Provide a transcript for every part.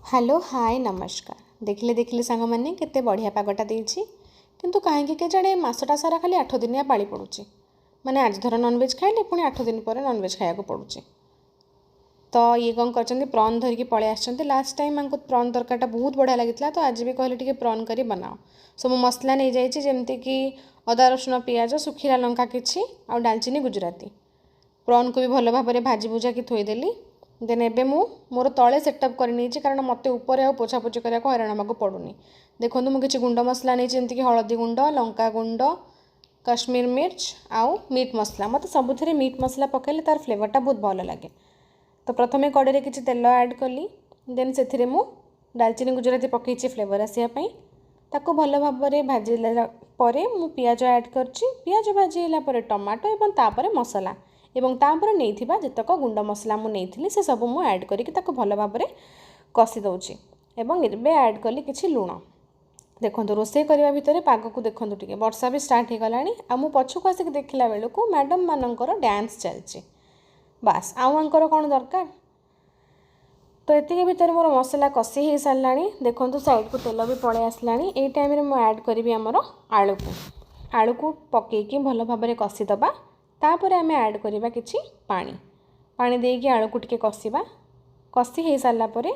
Hello hi ନମସ୍କାର। ଦେଖିଲେ ଦେଖିଲେ ସାଙ୍ଗମାନେ, କେତେ ବଢ଼ିଆ ପାଗଟା ଦେଇଛି। କିନ୍ତୁ କାହିଁକି କେଜାଣି ଏ ମାସଟା ସାରା ଖାଲି 8 ଦିନିଆ ପାଳି ପଡ଼ୁଛି। ମାନେ ଆଜି ଧର ନନଭେଜ୍ ଖାଇଲେ, ପୁଣି 8 ଦିନ ପରେ ନନଭେଜ୍ ଖାଇବାକୁ ପଡ଼ୁଛି। ତ ଇଏ କ'ଣ କରିଛନ୍ତି? ପ୍ରନ୍ ଧରିକି ପଳେଇ ଆସିଛନ୍ତି। ଲାଷ୍ଟ ଟାଇମ୍ ଆଙ୍କୁ ପ୍ରନ୍ ତରକାରୀଟା ବହୁତ ବଢ଼ିଆ ଲାଗିଥିଲା, ତ ଆଜି ବି କହିଲେ ଟିକେ ପ୍ରନ୍ କରି ବନାଅ। ସୋ ମୁଁ ମସଲା ନେଇଯାଇଛି, ଯେମିତିକି ଅଦା, ରସୁଣ, ପିଆଜ, ଶୁଖିଲା ଲଙ୍କା କିଛି ଆଉ ଡାଲଚିନି, ଗୁଜୁରାତି। ପ୍ରନ୍କୁ ବି ଭଲ ଭାବରେ ଭାଜି ଭୁଜାକି ଥୋଇଦେଲି। ଦେନ୍ ଏବେ ମୁଁ ମୋର ତଳେ ସେଟଅପ୍ କରିନେଇଛି, କାରଣ ମୋତେ ଉପରେ ଆଉ ପୋଛାପୋଛି କରିବାକୁ ହଇରାଣ ହେବାକୁ ପଡ଼ୁନି। ଦେଖନ୍ତୁ, ମୁଁ କିଛି ଗୁଣ୍ଡ ମସଲା ନେଇଛି, ଯେମିତିକି ହଳଦୀ ଗୁଣ୍ଡ, ଲଙ୍କା ଗୁଣ୍ଡ, କାଶ୍ମୀର ମିର୍ଚ ଆଉ ମିଟ୍ ମସଲା। ମୋତେ ସବୁଥିରେ ମିଟ୍ ମସଲା ପକାଇଲେ ତା'ର ଫ୍ଲେଭରଟା ବହୁତ ଭଲ ଲାଗେ। ତ ପ୍ରଥମେ କଡ଼େଇରେ କିଛି ତେଲ ଆଡ଼୍ କଲି। ଦେନ୍ ସେଥିରେ ମୁଁ ଡାଲଚିନି, ଗୁଜୁରାତି ପକାଇଛି ଫ୍ଲେଭର ଆସିବା ପାଇଁ। ତାକୁ ଭଲ ଭାବରେ ଭାଜିଲା ପରେ ମୁଁ ପିଆଜ ଆଡ଼୍ କରିଛି। ପିଆଜ ଭାଜି ହେଲା ପରେ ଟମାଟୋ ଏବଂ ତାପରେ ମସଲା ଏବଂ ତାପରେ ନେଇଥିବା ଯେତକ ଗୁଣ୍ଡ ମସଲା ମୁଁ ନେଇଥିଲି, ସେସବୁ ମୁଁ ଆଡ଼୍ କରିକି ତାକୁ ଭଲ ଭାବରେ କଷି ଦେଉଛି ଏବଂ ଏବେ ଆଡ଼୍ କଲି କିଛି ଲୁଣ। ଦେଖନ୍ତୁ, ରୋଷେଇ କରିବା ଭିତରେ ପାଗକୁ ଦେଖନ୍ତୁ ଟିକେ, ବର୍ଷା ବି ଷ୍ଟାର୍ଟ ହେଇଗଲାଣି। ଆଉ ମୁଁ ପଛକୁ ଆସିକି ଦେଖିଲା ବେଳକୁ ମ୍ୟାଡ଼ାମ୍ ମାନଙ୍କର ଡ୍ୟାନ୍ସ ଚାଲିଛି। ବାସ୍, ଆଉ ଆଙ୍କର କ'ଣ ଦରକାର? ତ ଏତିକି ଭିତରେ ମୋର ମସଲା କଷି ହେଇସାରିଲାଣି। ଦେଖନ୍ତୁ, ସାଇଡ଼କୁ ତେଲ ବି ପଳେଇ ଆସିଲାଣି। ଏଇ ଟାଇମ୍ରେ ମୁଁ ଆଡ଼୍ କରିବି ଆମର ଆଳୁକୁ। ଆଳୁକୁ ପକାଇକି ଭଲ ଭାବରେ କଷିଦେବା। ତାପରେ ଆମେ ଆଡ଼୍ କରିବା କିଛି ପାଣି। ପାଣି ଦେଇକି ଆଳୁକୁ ଟିକେ କଷିବା। କଷି ହେଇସାରିଲା ପରେ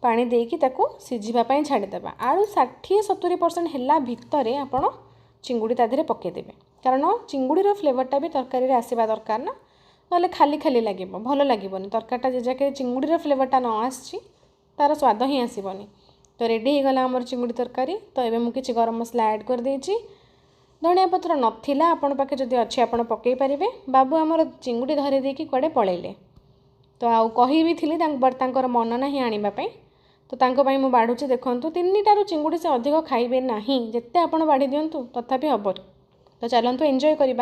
ପାଣି ଦେଇକି ତାକୁ ସିଝିବା ପାଇଁ ଛାଡ଼ିଦେବା। ଆଳୁ 60-70% ହେଲା ଭିତରେ ଆପଣ ଚିଙ୍ଗୁଡ଼ି ତା ଦେହରେ ପକାଇଦେବେ, କାରଣ ଚିଙ୍ଗୁଡ଼ିର ଫ୍ଲେଭରଟା ବି ତରକାରୀରେ ଆସିବା ଦରକାର ନା, ନହେଲେ ଖାଲି ଖାଲି ଲାଗିବ, ଭଲ ଲାଗିବନି ତରକାରୀଟା। ଯେ ଯାକେ ଚିଙ୍ଗୁଡ଼ିର ଫ୍ଲେଭରଟା ନ ଆସିଛି, ତା'ର ସ୍ୱାଦ ହିଁ ଆସିବନି। ତ ରେଡ଼ି ହେଇଗଲା ଆମର ଚିଙ୍ଗୁଡ଼ି ତରକାରୀ। ତ ଏବେ ମୁଁ କିଛି ଗରମ ମସଲା ଆଡ଼୍ କରିଦେଇଛି। ଧନିଆ ପତ୍ର ନଥିଲା, ଆପଣ ପାଖେ ଯଦି ଅଛି ଆପଣ ପକାଇ ପାରିବେ। ବାବୁ ଆମର ଚିଙ୍ଗୁଡ଼ି ଧରି ଦେଇକି କୁଆଡ଼େ ପଳେଇଲେ। ତ ଆଉ କହିବି ଥିଲି ତାଙ୍କ, ବଟ୍ ତାଙ୍କର ମନ ନାହିଁ ଆଣିବା ପାଇଁ। ତ ତାଙ୍କ ପାଇଁ ମୁଁ ବାଢ଼ୁଛି। ଦେଖନ୍ତୁ, 3ଟାରୁ ଚିଙ୍ଗୁଡ଼ି ସେ ଅଧିକ ଖାଇବେ ନାହିଁ, ଯେତେ ଆପଣ ବାଢ଼ି ଦିଅନ୍ତୁ ତଥାପି ହେବନି। ତ ଚାଲନ୍ତୁ ଏନ୍ଜୟ କରିବା।